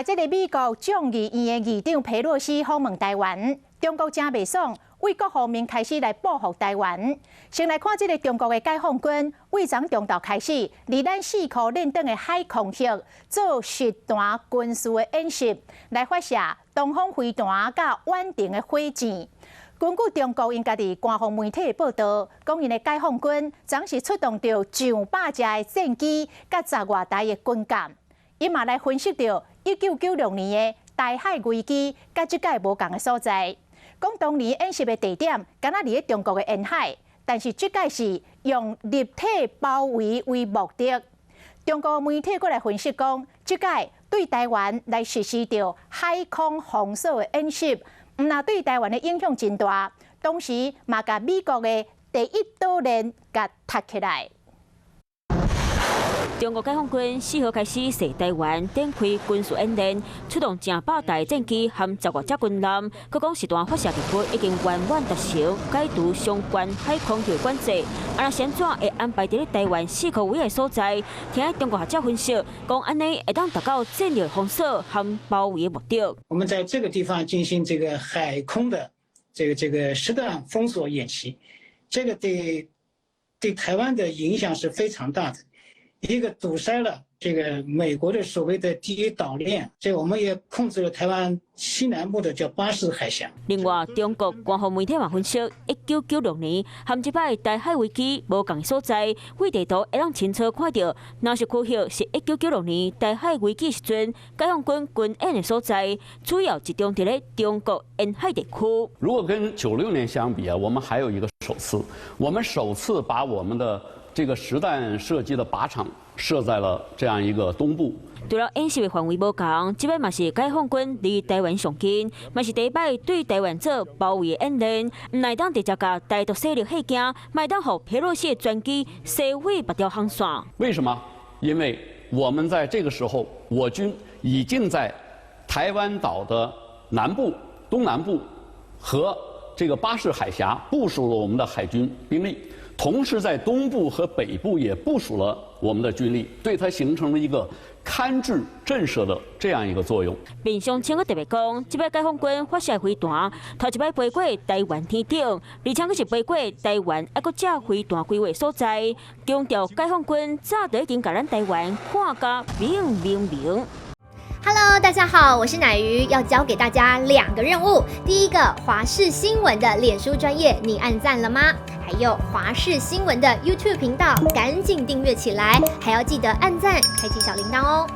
來這个美國眾議院的議長裴洛西訪問台灣，中國誠袂爽，對各方面開始來報復台灣。先來看這个中國的解放軍，對昨中晝開始，佇咱四箍練長的海空域做實彈軍事的演習，來發射東風飛彈佮遠程的火箭。根據中國𪜶家己官方媒體的報道，講𪜶的解放軍昨是出動著上百架的戰機，佮十外台的軍艦。伊嘛來分析著1996年的台海危機，佮這擺無仝的所在。講當年演習的地點，敢若佇咧中國的沿海，但是這擺是用立體包圍為目的。中國媒體閣來分析講，這擺對台灣來實施著海空封鎖的演習，毋但對台灣的影響真大，同時嘛共美國的第一島鏈共踢起來。中國解放軍4號開始踅台灣展開軍事演練，出動成百台戰機和十外隻軍艦。閣講實彈發射任務已經圓滿達成，解除相關海空域管制。啊，若是按怎會安排佇咧台灣四箍圍的所在？聽中國學者分析，講按呢會當達到戰略封鎖和包圍的目的。我們在這個地方進行這個海空的這個實彈封鎖演習，這個對台灣的影響是非常大的。一個堵塞了這個美國的所謂的第一島鏈，這我們也控制了台灣西南部的叫巴士海峽。另外，中國官方媒體嘛分析，1996年和這擺台海危機無仝所在，對地圖會當清楚看著，若是區域是1996年台海危機時陣解放軍軍演的所在，主要集中佇咧中國沿海地區。如果跟九六年相比啊，我們還有一個首次，我們首次把我們的這個實彈射擊的靶場設在了這樣一個東部。除了演習的範圍無仝，這擺嘛是解放軍離台灣上近，嘛是第一擺對台灣做包圍的演練，毋但會當直接共台獨勢力嚇驚，嘛會當予佩洛西的專機撕毀別條航線。為什麼？因為我們在這個時候，我軍已經在台灣島的南部、東南部和這個巴士海峽部署了我們的海軍兵力。同時，在東部和北部也部署了我們的軍力，對它形成了一個牽制震懾的這樣一個作用。面上清閣特別講，這擺解放軍發射飛彈，頭一擺飛過台灣天頂，而且閣是飛過台灣愛國者飛彈規劃所在，強調解放軍早就已經共咱台灣看甲明明明。 Hello，大家好，我是奶魚，要交給大家兩個任務。第一個，華視新聞的臉書專頁，你按讚了嗎？還有華視新聞的 YouTube 頻道，趕緊訂閱起來，還要記得按讚，開啟小鈴鐺哦。